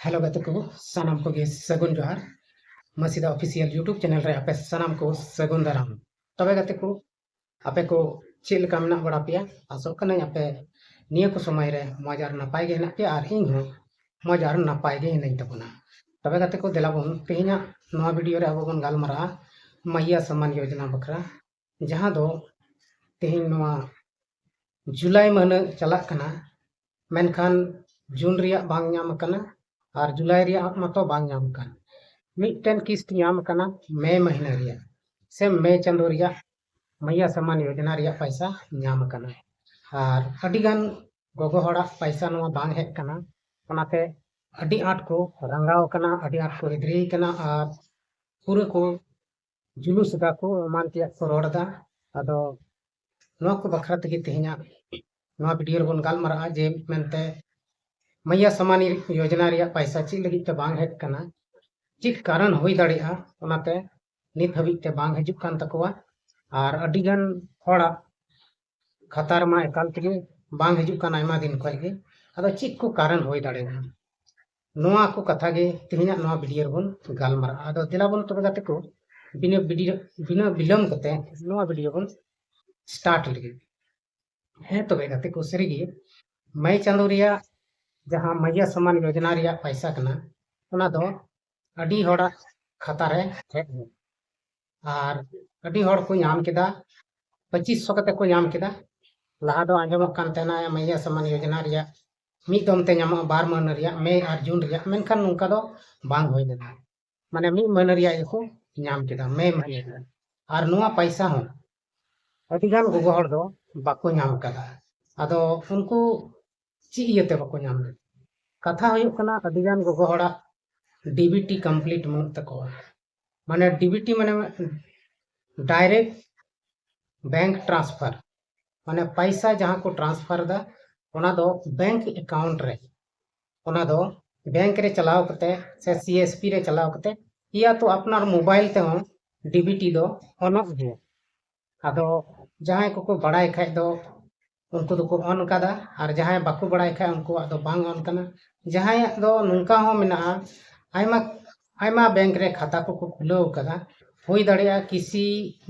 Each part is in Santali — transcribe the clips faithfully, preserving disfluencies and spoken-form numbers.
ᱦᱮᱞᱳ ᱜᱟᱛᱮ ᱠᱚ, ᱥᱟᱱᱟᱢ ᱠᱚᱜᱮ ᱥᱟᱹᱜᱩᱱ ᱡᱚᱦᱟᱨ᱾ ᱢᱟᱹᱥᱤᱫᱟ ᱚᱯᱷᱤᱥᱤᱭᱟᱞ YouTube ᱪᱮᱱᱮᱞ ᱨᱮ ᱟᱯᱮ ᱥᱟᱱᱟᱢ ᱠᱚ ᱥᱟᱹᱜᱩᱱ ᱫᱟᱨᱟᱢ᱾ ᱛᱚᱵᱮ ᱜᱟᱛᱮ ᱠᱚ, ᱟᱯᱮ ᱠᱚ ᱪᱮᱫ ᱞᱮᱠᱟ ᱢᱮᱱᱟᱜ ᱵᱟᱲᱟ ᱯᱮᱭᱟ? ᱟᱥᱚᱜ ᱠᱟᱹᱱᱟᱹᱧ ᱟᱯᱮ ᱱᱤᱭᱟᱹ ᱠᱚ ᱥᱚᱢᱚᱭ ᱨᱮ ᱢᱚᱡᱽ ᱟᱨ ᱱᱟᱯᱟᱭ ᱜᱮ ᱦᱮᱱᱟᱜ ᱯᱮᱭᱟ ᱟᱨ ᱤᱧ ᱦᱚᱸ ᱢᱚᱡᱽ ᱟᱨ ᱱᱟᱯᱟᱭ ᱜᱮ ᱦᱤᱱᱟᱹᱧ ᱛᱟᱵᱚᱱᱟ᱾ ᱛᱚᱵᱮ ᱜᱟᱛᱮ ᱠᱚ, ᱫᱮᱞᱟ ᱵᱚᱱ ᱛᱮᱦᱮᱧᱟᱜ ᱱᱚᱣᱟ ᱵᱷᱤᱰᱤᱭᱳ ᱨᱮ ᱟᱵᱚ ᱵᱚᱱ ᱜᱟᱞᱢᱟᱨᱟᱜᱼᱟ ᱢᱟᱭᱭᱟ ᱥᱟᱢᱟᱱ ᱭᱳᱡᱚᱱᱟ ᱵᱟᱠᱷᱨᱟ, ᱡᱟᱦᱟᱸ ᱫᱚ ᱛᱮᱦᱮᱧ ᱱᱚᱣᱟ ᱡᱩᱞᱟᱭ ᱢᱟᱹᱦᱱᱟᱹ ᱪᱟᱞᱟᱜ ᱠᱟᱱᱟ, ᱢᱮᱱᱠᱷᱟᱱ ᱡᱩᱱ ᱨᱮᱭᱟᱜ ᱵᱟᱝ ᱧᱟᱢ ᱟᱠᱟᱱᱟ ᱟᱨ ᱡᱩᱞᱟᱭ ᱨᱮᱭᱟᱜ ᱢᱟᱛᱚ ᱵᱟᱝ ᱧᱟᱢ ᱟᱠᱟᱱ᱾ ᱢᱤᱫᱴᱮᱱ ᱠᱤᱥᱛ ᱧᱟᱢ ᱟᱠᱟᱱᱟ ᱢᱮ ᱢᱟᱹᱦᱱᱟᱹ ᱨᱮᱭᱟᱜ ᱥᱮ ᱢᱮ ᱪᱟᱸᱫᱳ ᱨᱮᱭᱟᱜ ᱢᱟᱭᱭᱟ ᱥᱟᱢᱟᱱ ᱭᱳᱡᱚᱱᱟ ᱨᱮᱭᱟᱜ ᱯᱟᱭᱥᱟ ᱧᱟᱢ ᱟᱠᱟᱱᱟ᱾ ᱟᱨ ᱟᱹᱰᱤᱜᱟᱱ ᱜᱚᱜᱚ ᱦᱚᱲᱟᱜ ᱯᱟᱭᱥᱟ ᱱᱚᱣᱟ ᱵᱟᱝ ᱦᱮᱡ ᱟᱠᱟᱱᱟ, ᱚᱱᱟᱛᱮ ᱟᱹᱰᱤ ᱟᱸᱴ ᱠᱚ ᱨᱟᱸᱜᱟᱣ ᱟᱠᱟᱱᱟ, ᱟᱹᱰᱤ ᱟᱸᱴ ᱠᱚ ᱮᱫᱽᱨᱮ ᱟᱠᱟᱱᱟ ᱟᱨ ᱯᱩᱨᱟᱹ ᱠᱚ ᱡᱩᱞᱩᱥ ᱮᱫᱟ ᱠᱚ, ᱮᱢᱟᱱ ᱛᱮᱭᱟᱜ ᱠᱚ ᱨᱚᱲ ᱮᱫᱟ᱾ ᱟᱫᱚ ᱱᱚᱣᱟ ᱠᱚ ᱵᱟᱠᱷᱨᱟ ᱛᱮᱜᱮ ᱛᱮᱦᱮᱧᱟᱜ ᱱᱚᱣᱟ ᱵᱷᱤᱰᱤᱭᱳ ᱨᱮᱵᱚᱱ ᱜᱟᱞᱢᱟᱨᱟᱜᱼᱟ ᱡᱮ ᱢᱮᱱᱛᱮ ᱢᱟᱭᱭᱟ ᱥᱟᱢᱟᱱ ᱭᱳᱡᱚᱱᱟ ᱨᱮᱭᱟᱜ ᱯᱟᱭᱥᱟ ᱪᱮᱫ ᱞᱟᱹᱜᱤᱫ ᱛᱮ ᱵᱟᱝ ᱦᱮᱡ ᱟᱠᱟᱱᱟ, ᱪᱮᱫ ᱠᱟᱨᱚᱱ ᱦᱩᱭ ᱫᱟᱲᱮᱭᱟᱜᱼᱟ ᱚᱱᱟᱛᱮ ᱱᱤᱛ ᱦᱟᱹᱵᱤᱡ ᱛᱮ ᱵᱟᱝ ᱦᱤᱡᱩᱜ ᱠᱟᱱ ᱛᱟᱠᱚᱣᱟ᱾ ᱟᱨ ᱟᱹᱰᱤᱜᱟᱱ ᱦᱚᱲᱟᱜ ᱠᱷᱟᱛᱟ ᱨᱮᱢᱟ ᱮᱠᱟᱞ ᱛᱮᱜᱮ ᱵᱟᱝ ᱦᱤᱡᱩᱜ ᱠᱟᱱ ᱟᱭᱢᱟ ᱫᱤᱱ ᱠᱷᱚᱱ ᱜᱮ᱾ ᱟᱫᱚ ᱪᱮᱫ ᱠᱚ ᱠᱟᱨᱚᱱ ᱦᱩᱭ ᱫᱟᱲᱮᱭᱟᱜᱼᱟ, ᱱᱚᱣᱟ ᱠᱚ ᱠᱟᱛᱷᱟ ᱜᱮ ᱛᱮᱦᱮᱧᱟᱜ ᱱᱚᱣᱟ ᱵᱷᱤᱰᱤᱭᱳ ᱨᱮᱵᱚᱱ ᱜᱟᱞᱢᱟᱨᱟᱜᱼᱟ᱾ ᱟᱫᱚ ᱫᱮᱞᱟ ᱵᱚᱱ ᱛᱚᱵᱮ ᱜᱟᱛᱮ ᱠᱚ, ᱵᱤᱱᱟᱹ ᱵᱤᱰᱤᱭᱳ ᱵᱤᱱᱟᱹ ᱵᱤᱞᱚᱢ ᱠᱟᱛᱮ ᱱᱚᱣᱟ ᱵᱷᱤᱰᱤᱭᱳ ᱵᱚᱱ ᱥᱴᱟᱨᱴ ᱞᱮᱜᱮ᱾ ᱦᱮᱸ ᱛᱚᱵᱮ ᱜᱟᱛᱮ ᱠᱚ, ᱥᱟᱹᱨᱤᱜᱮ ᱢᱟᱹᱭ ᱪᱟᱸᱫᱳ ᱨᱮᱭᱟᱜ ᱡᱟᱦᱟᱸ ᱢᱟᱭᱭᱟ ᱥᱟᱢᱟᱱ ᱭᱳᱡᱚᱱᱟ ᱨᱮᱭᱟᱜ ᱯᱟᱭᱥᱟ ᱠᱟᱱᱟ, ᱚᱱᱟ ᱫᱚ ᱟᱹᱰᱤ ᱦᱚᱲᱟᱜ ᱠᱷᱟᱛᱟ ᱨᱮ ᱦᱮᱡ ᱮᱱᱟ ᱟᱨ ᱟᱹᱰᱤ ᱦᱚᱲ ᱠᱚ ᱧᱟᱢ ᱠᱮᱫᱟ, ᱯᱚᱸᱪᱤᱥ ᱥᱚ ᱠᱟᱛᱮ ᱠᱚ ᱧᱟᱢ ᱠᱮᱫᱟ᱾ ᱞᱟᱦᱟ ᱫᱚ ᱟᱸᱡᱚᱢᱚᱜ ᱠᱟᱱ ᱛᱟᱦᱮᱱᱟ ᱢᱟᱭᱭᱟ ᱥᱟᱢᱟᱱ ᱭᱳᱡᱚᱱᱟ ᱨᱮᱭᱟᱜ ᱢᱤᱫ ᱫᱚᱢ ᱛᱮ ᱧᱟᱢᱚᱜᱼᱟ, ᱵᱟᱨ ᱢᱟᱹᱦᱱᱟᱹ ᱨᱮᱭᱟᱜ, ᱢᱮ ᱟᱨ ᱡᱩᱱ ᱨᱮᱭᱟᱜ, ᱢᱮᱱᱠᱷᱟᱱ ᱱᱚᱝᱠᱟ ᱫᱚ ᱵᱟᱝ ᱦᱩᱭ ᱞᱮᱱᱟ᱾ ᱢᱟᱱᱮ ᱢᱤᱫ ᱢᱟᱹᱦᱱᱟᱹ ᱨᱮᱭᱟᱜ ᱜᱮᱠᱚ ᱧᱟᱢ ᱠᱮᱫᱟ, ᱢᱮ ᱢᱟᱹᱦᱱᱟᱹ ᱨᱮᱭᱟᱜ᱾ ᱟᱨ ᱱᱚᱣᱟ ᱯᱟᱭᱥᱟ ᱦᱚᱸ ᱟᱹᱰᱤᱜᱟᱱ ᱜᱚᱜᱚ ᱦᱚᱲ ᱫᱚ ᱵᱟᱠᱚ ᱧᱟᱢ ᱠᱟᱫᱟ᱾ ᱟᱫᱚ ᱩᱱᱠᱩ ᱪᱮᱫ ᱤᱭᱟᱹᱛᱮ ᱵᱟᱠᱚ ᱧᱟᱢ ᱞᱮᱫᱟ? ᱠᱟᱛᱷᱟ ᱦᱩᱭᱩᱜ ᱠᱟᱱᱟ, ᱟᱹᱰᱤᱜᱟᱱ ᱜᱚᱜᱚ ᱦᱚᱲᱟᱜ ᱰᱤᱵᱤᱴᱤ ᱠᱚᱢᱯᱞᱤᱴ ᱵᱟᱹᱱᱩᱜ ᱛᱟᱠᱚᱣᱟ᱾ ᱢᱟᱱᱮ ᱰᱤᱵᱤᱴᱤ ᱢᱟᱱᱮ ᱰᱟᱭᱨᱮᱠᱴ ᱵᱮᱝᱠ ᱴᱨᱟᱱᱥᱯᱷᱟᱨ, ᱢᱟᱱᱮ ᱯᱟᱭᱥᱟ ᱡᱟᱦᱟᱸ ᱠᱚ ᱴᱨᱟᱱᱥᱯᱷᱟᱨ ᱮᱫᱟ, ᱚᱱᱟ ᱫᱚ ᱵᱮᱝᱠ ᱮᱠᱟᱣᱩᱱᱴ ᱨᱮ, ᱚᱱᱟ ᱫᱚ ᱵᱮᱝᱠ ᱨᱮ ᱪᱟᱞᱟᱣ ᱠᱟᱛᱮ ᱥᱮ ᱥᱤᱮᱥᱯᱤ ᱨᱮ ᱪᱟᱞᱟᱣ ᱠᱟᱛᱮ, ᱤᱭᱟ ᱛᱚ ᱟᱯᱱᱟᱨ ᱢᱳᱵᱟᱭᱤᱞ ᱛᱮᱦᱚᱸ ᱰᱤᱵᱤᱴᱤ ᱫᱚ ᱜᱟᱱᱚᱜ ᱜᱮᱭᱟ᱾ ᱟᱫᱚ ᱡᱟᱦᱟᱸᱭ ᱠᱚᱠᱚ ᱵᱟᱲᱟᱭ ᱠᱷᱟᱡ ᱫᱚ ᱩᱱᱠᱩ ᱫᱚᱠᱚ ᱚᱱ ᱠᱟᱫᱟ, ᱟᱨ ᱡᱟᱦᱟᱸᱭ ᱵᱟᱠᱚ ᱵᱟᱲᱟᱭ ᱠᱷᱟᱡ ᱩᱱᱠᱩᱣᱟᱜ ᱫᱚ ᱵᱟᱝ ᱚᱱ ᱠᱟᱱᱟ᱾ ᱡᱟᱦᱟᱸᱭᱟᱜ ᱫᱚ ᱱᱚᱝᱠᱟ ᱦᱚᱸ ᱢᱮᱱᱟᱜᱼᱟ, ᱟᱭᱢᱟ ᱟᱭᱢᱟ ᱵᱮᱝᱠ ᱨᱮ ᱠᱷᱟᱛᱟ ᱠᱚᱠᱚ ᱠᱷᱩᱞᱟᱹᱣ ᱠᱟᱫᱟ, ᱦᱩᱭ ᱫᱟᱲᱮᱭᱟᱜᱼᱟ ᱠᱤᱥᱤ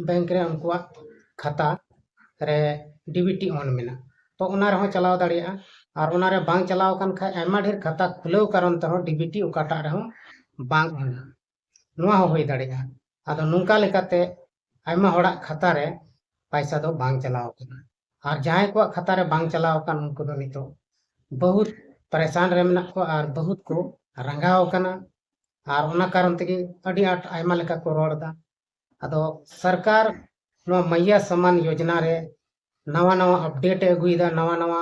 ᱵᱮᱝᱠ ᱨᱮ ᱩᱱᱠᱩᱣᱟᱜ ᱠᱷᱟᱛᱟ ᱨᱮ ᱰᱤᱵᱤᱴᱤ ᱚᱱ ᱢᱮᱱᱟᱜ, ᱛᱚ ᱚᱱᱟ ᱨᱮᱦᱚᱸ ᱪᱟᱞᱟᱣ ᱫᱟᱲᱮᱭᱟᱜᱼᱟ᱾ ᱟᱨ ᱚᱱᱟ ᱨᱮ ᱵᱟᱝ ᱪᱟᱞᱟᱣ ᱟᱠᱟᱱ ᱠᱷᱟᱡ ᱟᱭᱢᱟ ᱰᱷᱮᱨ ᱠᱷᱟᱛᱟ ᱠᱷᱩᱞᱟᱹᱣ ᱠᱟᱨᱚᱱ ᱛᱮᱦᱚᱸ ᱰᱤᱵᱤᱴᱤ ᱚᱠᱟᱴᱟᱜ ᱨᱮᱦᱚᱸ ᱵᱟᱝ ᱚᱱᱟ, ᱱᱚᱣᱟ ᱦᱚᱸ ᱦᱩᱭ ᱫᱟᱲᱮᱭᱟᱜᱼᱟ᱾ ᱟᱫᱚ ᱱᱚᱝᱠᱟ ᱞᱮᱠᱟᱛᱮ ᱟᱭᱢᱟ ᱦᱚᱲᱟᱜ ᱠᱷᱟᱛᱟ ᱨᱮ ᱯᱟᱭᱥᱟ ᱫᱚ ᱵᱟᱝ ᱪᱟᱞᱟᱣ ᱟᱠᱟᱱᱟ, ᱟᱨ ᱡᱟᱦᱟᱸᱭ ᱠᱚᱣᱟᱜ ᱠᱷᱟᱛᱟ ᱨᱮ ᱵᱟᱝ ᱪᱟᱞᱟᱣ ᱟᱠᱟᱱ ᱩᱱᱠᱩ ᱫᱚ ᱱᱤᱛᱚᱜ ᱵᱚᱦᱩᱛ ᱯᱟᱨᱮᱥᱟᱱ ᱨᱮ ᱢᱮᱱᱟᱜ ᱠᱚᱣᱟ ᱟᱨ ᱵᱚᱦᱩᱛ ᱠᱚ ᱨᱟᱸᱜᱟᱣ ᱟᱠᱟᱱᱟ᱾ ᱟᱨ ᱚᱱᱟ ᱠᱟᱨᱚᱱ ᱛᱮᱜᱮ ᱟᱹᱰᱤ ᱟᱸᱴ ᱟᱭᱢᱟ ᱞᱮᱠᱟ ᱠᱚ ᱨᱚᱲ ᱮᱫᱟ᱾ ᱟᱫᱚ ᱥᱚᱨᱠᱟᱨ ᱱᱚᱣᱟ ᱢᱟᱭᱭᱟ ᱥᱟᱢᱟᱱ ᱭᱳᱡᱽᱱᱟ ᱨᱮ ᱱᱟᱣᱟ ᱱᱟᱣᱟ ᱟᱯᱰᱮᱴ ᱮ ᱟᱹᱜᱩᱭᱮᱫᱟ, ᱱᱟᱣᱟ ᱱᱟᱣᱟ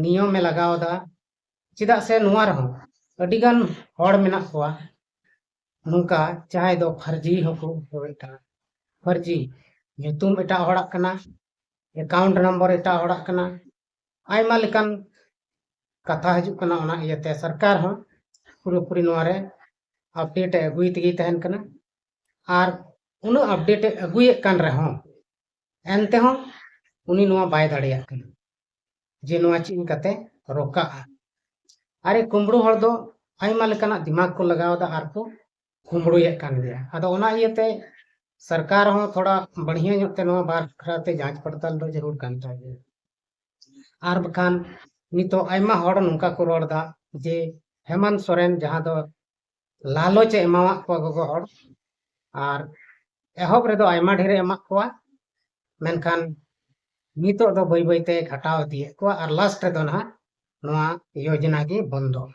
ᱱᱤᱭᱚᱢ ᱮ ᱞᱟᱜᱟᱣ ᱮᱫᱟ᱾ ᱪᱮᱫᱟᱜ ᱥᱮ ᱱᱚᱣᱟ ᱨᱮᱦᱚᱸ ᱟᱹᱰᱤᱜᱟᱱ ᱦᱚᱲ ᱢᱮᱱᱟᱜ ᱠᱚᱣᱟ ᱱᱚᱝᱠᱟ, ᱡᱟᱦᱟᱸᱭ ᱫᱚ ᱯᱷᱟᱨᱡᱤ ᱦᱚᱸᱠᱚ ᱩᱴᱷᱟᱹᱣᱮᱫ ᱠᱟᱱᱟ᱾ ᱯᱷᱟᱨᱡᱤ ᱧᱩᱛᱩᱢ ᱮᱴᱟᱜ ᱦᱚᱲᱟᱜ ᱠᱟᱱᱟ, ᱮᱠᱟᱣᱩᱱᱴ ᱱᱚᱢᱵᱚᱨ ᱮᱴᱟᱜ ᱦᱚᱲᱟᱜ ᱠᱟᱱᱟ, ᱟᱭᱢᱟ ᱞᱮᱠᱟᱱ ᱠᱟᱛᱷᱟ ᱦᱤᱡᱩᱜ ᱠᱟᱱᱟ᱾ ᱚᱱᱟ ᱤᱭᱟᱹᱛᱮ ᱥᱚᱨᱠᱟᱨ ᱦᱚᱸ ᱯᱩᱨᱟᱹᱯᱩᱨᱤ ᱱᱚᱣᱟ ᱨᱮ ᱟᱯᱰᱮᱴ ᱮ ᱟᱹᱜᱩᱭ ᱛᱮᱜᱮᱭ ᱛᱟᱦᱮᱱ ᱠᱟᱱᱟ᱾ ᱟᱨ ᱩᱱᱟᱹᱜ ᱟᱯᱰᱮᱴ ᱮ ᱟᱹᱜᱩᱭᱮᱫ ᱠᱟᱱ ᱨᱮᱦᱚᱸ, ᱮᱱᱛᱮᱦᱚᱸ ᱩᱱᱤ ᱱᱚᱣᱟ ᱵᱟᱭ ᱫᱟᱲᱮᱭᱟᱜ ᱠᱟᱱᱟ ᱡᱮ ᱱᱚᱣᱟ ᱪᱮᱫ ᱞᱮᱠᱟᱛᱮ ᱨᱚᱠᱟᱜᱼᱟ᱾ ᱟᱨ ᱠᱩᱢᱵᱽᱲᱩ ᱦᱚᱲ ᱫᱚ ᱟᱭᱢᱟ ᱞᱮᱠᱟᱱᱟᱜ ᱫᱤᱢᱟᱜᱽ ᱠᱚ ᱞᱟᱜᱟᱣ ᱮᱫᱟ ᱟᱨ ᱠᱚ ᱠᱩᱢᱵᱽᱲᱩᱭᱮᱫ ᱠᱟᱱ ᱜᱮᱭᱟ᱾ ᱟᱫᱚ ᱚᱱᱟ ᱤᱭᱟᱹᱛᱮ ᱥᱚᱨᱠᱟᱨ ᱦᱚᱸ ᱛᱷᱚᱲᱟ ᱵᱟᱹᱲᱦᱤᱭᱟᱹ ᱧᱚᱜ ᱛᱮ ᱱᱚᱣᱟ ᱵᱟᱠᱷᱨᱟ ᱛᱮ ᱡᱟᱸᱪ ᱯᱟᱲᱛᱟᱞ ᱫᱚ ᱡᱟᱹᱨᱩᱲ ᱠᱟᱱ ᱛᱟᱭ ᱜᱮᱭᱟ᱾ ᱟᱨ ᱵᱟᱠᱷᱟᱱ ᱱᱤᱛᱚᱜ ᱟᱭᱢᱟ ᱦᱚᱲ ᱱᱚᱝᱠᱟ ᱠᱚ ᱨᱚᱲ ᱮᱫᱟ ᱡᱮ ᱦᱮᱢᱟᱱᱛ ᱥᱚᱨᱮᱱ, ᱡᱟᱦᱟᱸ ᱫᱚ ᱞᱟᱞᱚᱪ ᱮ ᱮᱢᱟᱣᱟᱫ ᱠᱚᱣᱟ ᱜᱚᱜᱚ ᱦᱚᱲ, ᱟᱨ ᱮᱦᱚᱵ ᱨᱮᱫᱚ ᱟᱭᱢᱟ ᱰᱷᱮᱨ ᱮ ᱮᱢᱟᱫ ᱠᱚᱣᱟ, ᱢᱮᱱᱠᱷᱟᱱ ᱱᱤᱛᱚᱜ ᱫᱚ ᱵᱟᱹᱭ ᱵᱟᱹᱭ ᱛᱮ ᱜᱷᱟᱴᱟᱣ ᱤᱫᱤᱭᱮᱫ ᱠᱚᱣᱟ ᱟᱨ ᱞᱟᱥᱴ ᱨᱮᱫᱚ ᱱᱟᱦᱟᱜ ᱱᱚᱣᱟ ᱭᱳᱡᱽᱱᱟ ᱜᱮ ᱵᱚᱱᱫᱚᱜᱼᱟ᱾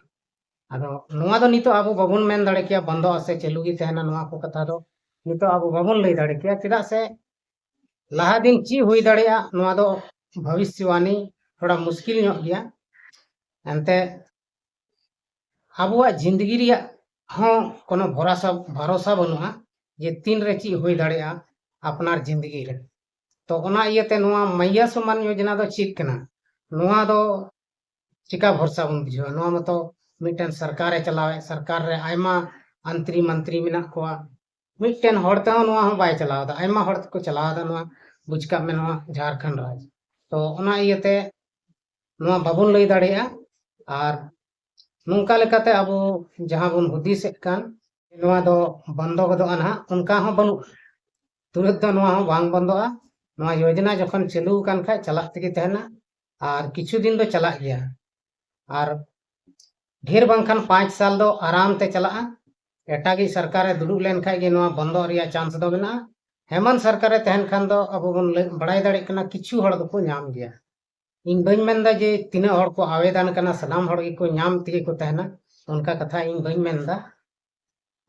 ᱟᱫᱚ ᱱᱚᱣᱟ ᱫᱚ ᱱᱤᱛᱚᱜ ᱟᱵᱚ ᱵᱟᱵᱚᱱ ᱢᱮᱱ ᱫᱟᱲᱮ ᱠᱮᱭᱟ ᱵᱚᱱᱫᱚᱜᱼᱟ ᱥᱮ ᱪᱟᱹᱞᱩ ᱜᱮ ᱛᱟᱦᱮᱱᱟ, ᱱᱚᱣᱟ ᱠᱚ ᱠᱟᱛᱷᱟ ᱫᱚ ᱱᱤᱛᱚᱜ ᱟᱵᱚ ᱵᱟᱵᱚᱱ ᱞᱟᱹᱭ ᱫᱟᱲᱮ ᱠᱮᱭᱟ᱾ ᱪᱮᱫᱟᱜ ᱥᱮ ᱞᱟᱦᱟ ᱫᱤᱱ ᱪᱮᱫ ᱦᱩᱭ ᱫᱟᱲᱮᱭᱟᱜᱼᱟ, ᱱᱚᱣᱟ ᱫᱚ ᱵᱷᱚᱵᱤᱥᱭᱚᱵᱟᱱᱤ ᱛᱷᱚᱲᱟ ᱢᱩᱥᱠᱤᱞ ᱧᱚᱜ ᱜᱮᱭᱟ᱾ ᱮᱱᱛᱮ ᱟᱵᱚᱣᱟᱜ ᱡᱤᱱᱫᱮᱜᱤ ᱨᱮᱭᱟᱜ ᱦᱚᱸ ᱠᱳᱱᱳ ᱵᱷᱚᱨᱥᱟ, ᱵᱷᱚᱨᱥᱟ ᱵᱟᱹᱱᱩᱜᱼᱟ ᱡᱮ ᱛᱤᱱᱨᱮ ᱪᱮᱫ ᱦᱩᱭ ᱫᱟᱲᱮᱭᱟᱜᱼᱟ ᱟᱯᱱᱟᱨ ᱡᱤᱱᱫᱮᱜᱤ ᱨᱮ᱾ ᱛᱚ ᱚᱱᱟ ᱤᱭᱟᱹᱛᱮ ᱱᱚᱣᱟ ᱢᱟᱭᱭᱟ ᱥᱚᱢᱢᱟᱱ ᱭᱳᱡᱽᱱᱟ ᱫᱚ ᱪᱮᱫ ᱠᱟᱱᱟ? ᱱᱚᱣᱟ ᱫᱚ ᱪᱮᱠᱟ ᱵᱷᱚᱨᱥᱟ ᱵᱚᱱ ᱵᱩᱡᱷᱟᱹᱣᱟ? ᱱᱚᱣᱟ ᱢᱟᱛᱚ ᱢᱤᱫᱴᱮᱱ ᱥᱚᱨᱠᱟᱨᱮ ᱪᱟᱞᱟᱣᱮᱫ, ᱥᱚᱨᱠᱟᱨ ᱨᱮ ᱟᱭᱢᱟ ᱟᱱᱛᱨᱤ ᱢᱟᱱᱛᱨᱤ ᱢᱮᱱᱟᱜ ᱠᱚᱣᱟ᱾ ᱢᱤᱫᱴᱮᱱ ᱦᱚᱲ ᱛᱮᱦᱚᱸ ᱱᱚᱣᱟ ᱦᱚᱸ ᱵᱟᱭ ᱪᱟᱞᱟᱣ ᱮᱫᱟ, ᱟᱭᱢᱟ ᱦᱚᱲ ᱛᱮᱠᱚ ᱪᱟᱞᱟᱣ ᱮᱫᱟ ᱱᱚᱣᱟ, ᱵᱩᱡᱽ ᱠᱟᱜ ᱢᱮ, ᱱᱚᱣᱟ ᱡᱷᱟᱲᱠᱷᱚᱸᱰ ᱨᱟᱡᱽ᱾ ᱛᱚ ᱚᱱᱟ ᱤᱭᱟᱹᱛᱮ ᱱᱚᱣᱟ ᱵᱟᱵᱚᱱ ᱞᱟᱹᱭ ᱫᱟᱲᱮᱭᱟᱜᱼᱟ᱾ ᱟᱨ ᱱᱚᱝᱠᱟ ᱞᱮᱠᱟᱛᱮ ᱟᱵᱚ ᱡᱟᱦᱟᱸ ᱵᱚᱱ ᱦᱩᱫᱤᱥᱮᱫ ᱠᱟᱱ, ᱱᱚᱣᱟ ᱫᱚ ᱵᱚᱱᱫᱚ ᱜᱚᱫᱚᱜᱼᱟ ᱱᱟᱦᱟᱜ, ᱚᱱᱠᱟ ᱦᱚᱸ ᱵᱟᱹᱱᱩᱜᱼᱟ᱾ ᱛᱩᱨᱟᱹᱛ ᱫᱚ ᱱᱚᱣᱟ ᱦᱚᱸ ᱵᱟᱝ ᱵᱚᱱᱫᱚᱜᱼᱟ᱾ ᱱᱚᱣᱟ ᱭᱳᱡᱽᱱᱟ ᱡᱚᱠᱷᱚᱱ ᱪᱟᱹᱞᱩ ᱟᱠᱟᱱ ᱠᱷᱟᱡ ᱪᱟᱞᱟᱜ ᱛᱮᱜᱮ ᱛᱟᱦᱮᱱᱟ, ᱟᱨ ᱠᱤᱪᱷᱩ ᱫᱤᱱ ᱫᱚ ᱪᱟᱞᱟᱜ ᱜᱮᱭᱟ᱾ ᱟᱨ ᱰᱷᱮᱨ ᱵᱟᱝᱠᱷᱟᱱ ᱯᱟᱸᱪ ᱥᱟᱞ ᱫᱚ ᱟᱨᱟᱢ ᱛᱮ ᱪᱟᱞᱟᱜᱼᱟ᱾ ᱮᱴᱟᱜᱤᱡ ᱥᱚᱨᱠᱟᱨᱮ ᱫᱩᱲᱩᱵ ᱞᱮᱱᱠᱷᱟᱡ ᱜᱮ ᱱᱚᱣᱟ ᱵᱚᱱᱫᱚᱜ ᱨᱮᱭᱟᱜ ᱪᱟᱱᱥ ᱫᱚ ᱢᱮᱱᱟᱜᱼᱟ᱾ ᱦᱮᱢᱟᱱ ᱥᱚᱨᱠᱟᱨᱮ ᱛᱟᱦᱮᱱ ᱠᱷᱟᱱ ᱫᱚ ᱟᱵᱚ ᱵᱚᱱ ᱞᱟᱹᱭ, ᱵᱟᱲᱟᱭ ᱫᱟᱲᱮᱭᱟᱜ ᱠᱟᱱᱟ, ᱠᱤᱪᱷᱩ ᱦᱚᱲ ᱫᱚᱠᱚ ᱧᱟᱢ ᱜᱮᱭᱟ᱾ ᱤᱧ ᱵᱟᱹᱧ ᱢᱮᱱᱫᱟ ᱡᱮ ᱛᱤᱱᱟᱹᱜ ᱦᱚᱲ ᱠᱚ ᱟᱵᱮᱫᱟᱱ ᱠᱟᱱᱟ, ᱥᱟᱱᱟᱢ ᱦᱚᱲ ᱜᱮᱠᱚ ᱧᱟᱢ ᱛᱮᱜᱮ ᱠᱚ ᱛᱟᱦᱮᱱᱟ, ᱚᱱᱠᱟ ᱠᱟᱛᱷᱟ ᱤᱧ ᱵᱟᱹᱧ ᱢᱮᱱᱫᱟ᱾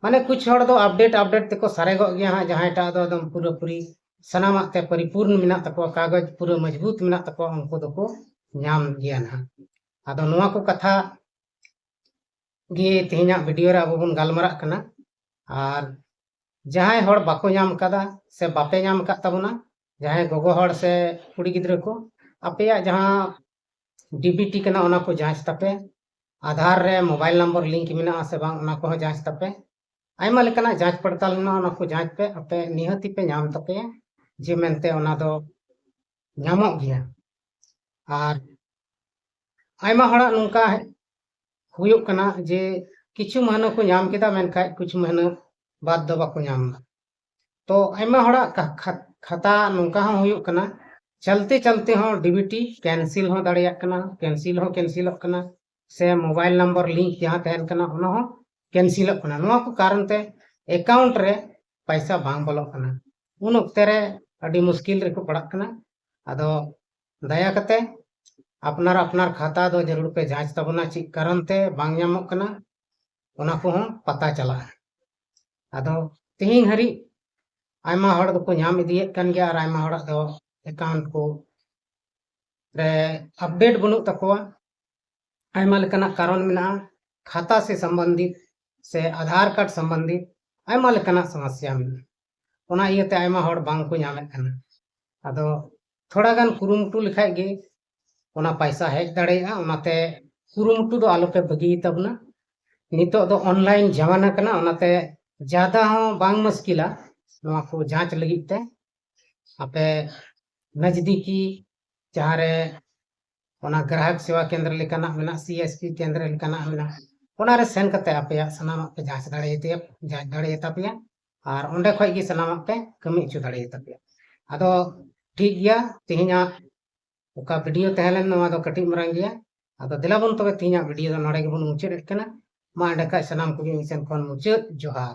ᱢᱟᱱᱮ ᱠᱩᱪ ᱦᱚᱲ ᱫᱚ ᱟᱯᱰᱮᱴ ᱟᱯᱰᱮᱴ ᱛᱮᱠᱚ ᱥᱟᱨᱮᱜᱚᱜ ᱜᱮᱭᱟ ᱦᱟᱸᱜ, ᱡᱟᱦᱟᱸᱭᱴᱟᱜ ᱫᱚ ᱮᱠᱫᱚᱢ ᱯᱩᱨᱟᱹᱯᱩᱨᱤ ᱥᱟᱱᱟᱢᱟᱜ ᱛᱮ ᱯᱚᱨᱤᱯᱩᱨᱱ ᱢᱮᱱᱟᱜ ᱛᱟᱠᱚᱣᱟ, ᱠᱟᱜᱚᱡᱽ ᱯᱩᱨᱟᱹ ᱢᱚᱡᱽᱵᱩᱛ ᱢᱮᱱᱟᱜ ᱛᱟᱠᱚᱣᱟ, ᱩᱱᱠᱩ ᱫᱚᱠᱚ ᱧᱟᱢ ᱜᱮᱭᱟ ᱱᱟᱦᱟᱜ᱾ ᱟᱫᱚ ᱱᱚᱣᱟ ᱠᱚ ᱠᱟᱛᱷᱟ ᱜᱮ ᱛᱮᱦᱮᱧᱟᱜ ᱵᱷᱤᱰᱤᱭᱳ ᱨᱮ ᱟᱵᱚ ᱵᱚᱱ ᱜᱟᱞᱢᱟᱨᱟᱜ ᱠᱟᱱᱟ᱾ ᱟᱨ ᱡᱟᱦᱟᱸᱭ ᱦᱚᱲ ᱵᱟᱠᱚ ᱧᱟᱢ ᱠᱟᱫᱟ ᱥᱮ ᱵᱟᱯᱮ ᱧᱟᱢ ᱟᱠᱟᱫ ᱛᱟᱵᱚᱱᱟ, ᱡᱟᱦᱟᱸᱭ ᱜᱚᱜᱚ ᱦᱚᱲ ᱥᱮ ᱠᱩᱲᱤ ᱜᱤᱫᱽᱨᱟᱹ ᱠᱚ, ᱟᱯᱮᱭᱟᱜ ᱡᱟᱦᱟᱸ ᱰᱤᱵᱤᱴᱤ ᱠᱟᱱᱟ, ᱚᱱᱟ ᱠᱚ ᱡᱟᱸᱪ ᱛᱟᱯᱮ᱾ ᱟᱫᱷᱟᱨ ᱨᱮ ᱢᱳᱵᱟᱭᱤᱞ ᱱᱟᱢᱵᱟᱨ ᱞᱤᱝᱠ ᱢᱮᱱᱟᱜᱼᱟ ᱥᱮ ᱵᱟᱝ, ᱚᱱᱟ ᱠᱚᱦᱚᱸ ᱡᱟᱸᱪ ᱛᱟᱯᱮ᱾ ᱟᱭᱢᱟ ᱞᱮᱠᱟᱱᱟᱜ ᱡᱟᱸᱪ ᱯᱟᱲᱛᱟᱞ ᱢᱮᱱᱟᱜᱼᱟ, ᱚᱱᱟ ᱠᱚ ᱡᱟᱸᱪ ᱯᱮ, ᱟᱯᱮ ᱱᱤᱦᱟᱹᱛᱤ ᱯᱮ ᱧᱟᱢ ᱛᱟᱯᱮᱭᱟ ᱡᱮ ᱢᱮᱱᱛᱮ ᱚᱱᱟ ᱫᱚ ᱧᱟᱢᱚᱜ ᱜᱮᱭᱟ᱾ ᱟᱨ ᱟᱭᱢᱟ ᱦᱚᱲᱟᱜ ᱱᱚᱝᱠᱟ ᱦᱩᱭᱩᱜ ᱠᱟᱱᱟ ᱡᱮ ᱠᱤᱪᱷᱩ ᱢᱟᱹᱦᱱᱟᱹ ᱠᱚ ᱧᱟᱢ ᱠᱮᱫᱟ, ᱢᱮᱱᱠᱷᱟᱡ ᱠᱩᱪᱷᱩ ᱢᱟᱹᱦᱱᱟᱹ ᱵᱟᱫ ᱫᱚ ᱵᱟᱠᱚ ᱧᱟᱢ ᱮᱫᱟ᱾ ᱛᱚ ᱟᱭᱢᱟ ᱦᱚᱲᱟᱜ ᱠᱟ-, ᱠᱷᱟ-, ᱠᱷᱟᱛᱟ ᱱᱚᱝᱠᱟ ᱦᱚᱸ ᱦᱩᱭᱩᱜ ᱠᱟᱱᱟ, ᱪᱟᱞᱛᱮ ᱪᱟᱞᱛᱮ ᱦᱚᱸ ᱰᱤᱵᱤᱴᱤ ᱠᱮᱱᱥᱮᱞ ᱦᱚᱸ ᱫᱟᱲᱮᱭᱟᱜ ᱠᱟᱱᱟ, ᱠᱮᱱᱥᱮᱞ ᱦᱚᱸ ᱠᱮᱱᱥᱮᱞᱚᱜ ᱠᱟᱱᱟ, ᱥᱮ ᱢᱳᱵᱟᱭᱤᱞ ᱱᱟᱢᱵᱟᱨ ᱞᱤᱝᱠ ᱡᱟᱦᱟᱸ ᱛᱟᱦᱮᱱ ᱠᱟᱱᱟ, ᱚᱱᱟ ᱦᱚᱸ ᱠᱮᱱᱥᱮᱞᱚᱜ ᱠᱟᱱᱟ᱾ ᱱᱚᱣᱟ ᱠᱚ ᱠᱟᱨᱚᱱ ᱛᱮ ᱮᱠᱟᱣᱩᱱᱴ ᱨᱮ ᱯᱟᱭᱥᱟ ᱵᱟᱝ ᱵᱚᱞᱚᱜ ᱠᱟᱱᱟ᱾ ᱩᱱ ᱚᱠᱛᱮ ᱨᱮ ᱟᱹᱰᱤ ᱢᱩᱥᱠᱤᱞ ᱨᱮᱠᱚ ᱯᱟᱲᱟᱜ ᱠᱟᱱᱟ᱾ ᱟᱫᱚ ᱫᱟᱭᱟ ᱠᱟᱛᱮ ᱟᱯᱱᱟᱨ ᱟᱯᱱᱟᱨ ᱠᱷᱟᱛᱟ ᱫᱚ ᱡᱟᱹᱨᱩᱲ ᱯᱮ ᱡᱟᱸᱪ ᱛᱟᱵᱚᱱᱟ, ᱪᱮᱫ ᱠᱟᱨᱚᱱ ᱛᱮ ᱵᱟᱝ ᱧᱟᱢᱚᱜ ᱠᱟᱱᱟ, ᱚᱱᱟ ᱠᱚᱦᱚᱸ ᱯᱟᱛᱟ ᱪᱟᱞᱟᱜᱼᱟ᱾ ᱟᱫᱚ ᱛᱮᱦᱮᱧ ᱦᱟᱹᱨᱤᱡ ᱟᱭᱢᱟ ᱦᱚᱲ ᱫᱚᱠᱚ ᱧᱟᱢ ᱤᱫᱤᱭᱮᱫ ᱠᱟᱱ ᱜᱮᱭᱟ ᱟᱨ ᱟᱭᱢᱟ ᱦᱚᱲᱟᱜ ᱫᱚ ᱮᱠᱟᱣᱩᱱᱴ ᱠᱚ ᱨᱮ ᱟᱯᱰᱮᱴ ᱵᱟᱹᱱᱩᱜ ᱛᱟᱠᱚᱣᱟ᱾ ᱟᱭᱢᱟ ᱞᱮᱠᱟᱱᱟᱜ ᱠᱟᱨᱚᱱ ᱢᱮᱱᱟᱜᱼᱟ, ᱠᱷᱟᱛᱟ ᱥᱮ ᱥᱚᱢᱵᱚᱱᱫᱷᱤᱛ ᱥᱮ ᱟᱫᱷᱟᱨ ᱠᱟᱨᱰ ᱥᱚᱢᱵᱚᱱᱫᱷᱤᱛ ᱟᱭᱢᱟ ᱞᱮᱠᱟᱱᱟᱜ ᱥᱚᱢᱚᱥᱥᱟ ᱢᱮᱱᱟᱜᱼᱟ᱾ ᱚᱱᱟ ᱤᱭᱟᱹᱛᱮ ᱟᱭᱢᱟ ᱦᱚᱲ ᱵᱟᱝ ᱠᱚ ᱧᱟᱢᱮᱫ ᱠᱟᱱᱟ᱾ ᱟᱫᱚ ᱛᱷᱚᱲᱟ ᱜᱟᱱ ᱠᱩᱨᱩᱢᱩᱴᱩ ᱞᱮᱠᱷᱟᱡ ᱜᱮ ᱚᱱᱟ ᱯᱟᱭᱥᱟ ᱦᱮᱡ ᱫᱟᱲᱮᱭᱟᱜᱼᱟ᱾ ᱚᱱᱟᱛᱮ ᱠᱩᱨᱩᱢᱩᱴᱩ ᱫᱚ ᱟᱞᱚᱯᱮ ᱵᱟᱹᱜᱤᱭ ᱛᱟᱵᱚᱱᱟ᱾ ᱱᱤᱛᱚᱜ ᱫᱚ ᱚᱱᱞᱟᱭᱤᱱ ᱡᱟᱢᱟᱱᱟ ᱠᱟᱱᱟ, ᱚᱱᱟᱛᱮ ᱡᱟᱫᱟ ᱦᱚᱸ ᱵᱟᱝ ᱢᱩᱥᱠᱤᱞᱟ ᱱᱚᱣᱟ ᱠᱚ ᱡᱟᱸᱪ ᱞᱟᱹᱜᱤᱫ ᱛᱮ᱾ ᱟᱯᱮ ᱱᱟᱡᱽᱫᱤᱠᱤ ᱡᱟᱦᱟᱸ ᱨᱮ ᱚᱱᱟ ᱜᱨᱟᱦᱚᱠ ᱥᱮᱵᱟ ᱠᱮᱱᱫᱨᱚ ᱞᱮᱠᱟᱱᱟᱜ ᱢᱮᱱᱟᱜ, ᱥᱤ ᱮᱥ ᱯᱤ ᱠᱮᱱᱫᱨᱚ ᱞᱮᱠᱟᱱᱟᱜ ᱢᱮᱱᱟᱜ, ᱚᱱᱟ ᱨᱮ ᱥᱮᱱ ᱠᱟᱛᱮ ᱟᱯᱮᱭᱟᱜ ᱥᱟᱱᱟᱢᱟᱜ ᱯᱮ ᱡᱟᱸᱪ ᱫᱟᱲᱮᱭᱟᱛᱟ-, ᱡᱟᱸᱪ ᱫᱟᱲᱮᱭᱟᱛᱟ ᱯᱮᱭᱟ᱾ ᱟᱨ ᱚᱸᱰᱮ ᱠᱷᱚᱡ ᱜᱮ ᱥᱟᱱᱟᱢᱟᱜ ᱯᱮ ᱠᱟᱹᱢᱤ ᱦᱚᱪᱚ ᱫᱟᱲᱮᱭᱟᱛᱟ ᱯᱮᱭᱟ᱾ ᱟᱫᱚ ᱴᱷᱤᱠ ᱜᱮᱭᱟ, ᱛᱮᱦᱮᱧᱟᱜ ᱚᱠᱟ ᱵᱷᱤᱰᱤᱭᱳ ᱛᱟᱦᱮᱸ ᱞᱮᱱ, ᱱᱚᱣᱟ ᱫᱚ ᱠᱟᱹᱴᱤᱡ ᱢᱟᱨᱟᱝ ᱜᱮᱭᱟ᱾ ᱟᱫᱚ ᱫᱮᱞᱟ ᱵᱚᱱ ᱛᱚᱵᱮ ᱛᱮᱦᱮᱧᱟᱜ ᱵᱷᱤᱰᱤᱭᱳ ᱫᱚ ᱱᱚᱰᱮ ᱜᱮᱵᱚᱱ ᱢᱩᱪᱟᱹᱫ ᱮᱫ ᱠᱟᱱᱟ᱾ ᱢᱟ ᱮᱸᱰᱮ ᱠᱷᱟᱡ ᱥᱟᱱᱟᱢ ᱠᱚᱜᱮ ᱤᱧ ᱥᱮᱱ ᱠᱷᱚᱱ ᱢᱩᱪᱟᱹᱫ ᱡᱚᱦᱟᱨ᱾